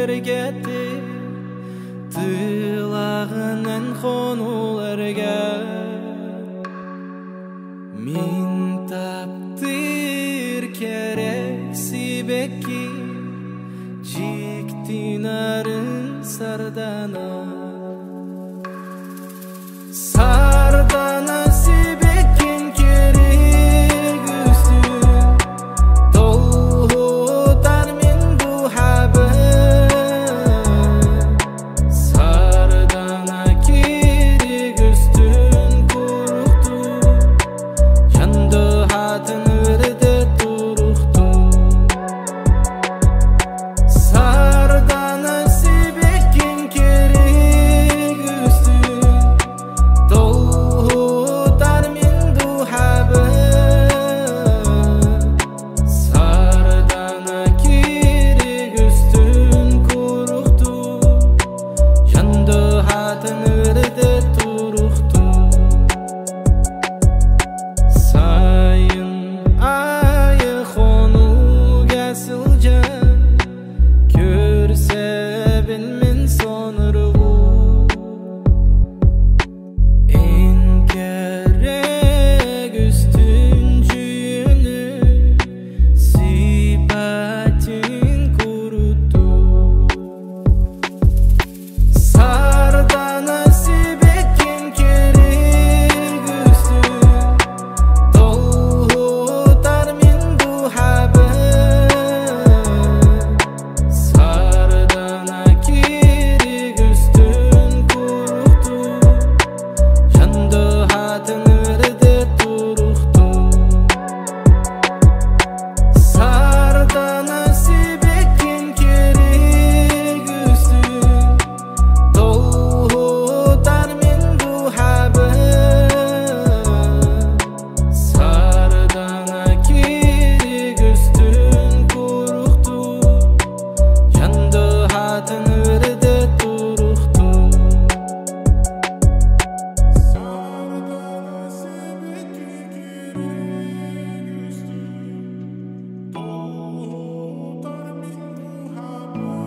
Киэргэтир тыылааҕынан хонууларга Мин таптыыр кэрэ сибэкки Дьикти нарын сардана. Сардана сибэккин керек үстүн Толхутар мин дууһабын. Сардана керек үстүн куруктун Жандыхатын үрде туруктун. Сардана сибэккин керек үстүн Толхутар мин дууһабын. Сардана керек үстүн куруктун Жандыхатын үрде туруктун. Сайын айы хонууга сылдьан Көрсөбүн мин сонургуу. Эн керек үстүн дьүһүнү Сипатын курутуу. Сардана сибэккин керек үстүн Толхутар мин дууһабын. Сардана керек үстүн куруктун Жандыхатын үрде туруктун. Сардана сибэккин керек үстүн Толхутар мин дууһабын. Сардана керек үстүн куруктун Жандыхатын үрде туруктун. Сардана сибэкки керек үстүн Толхутар мин дууһабын.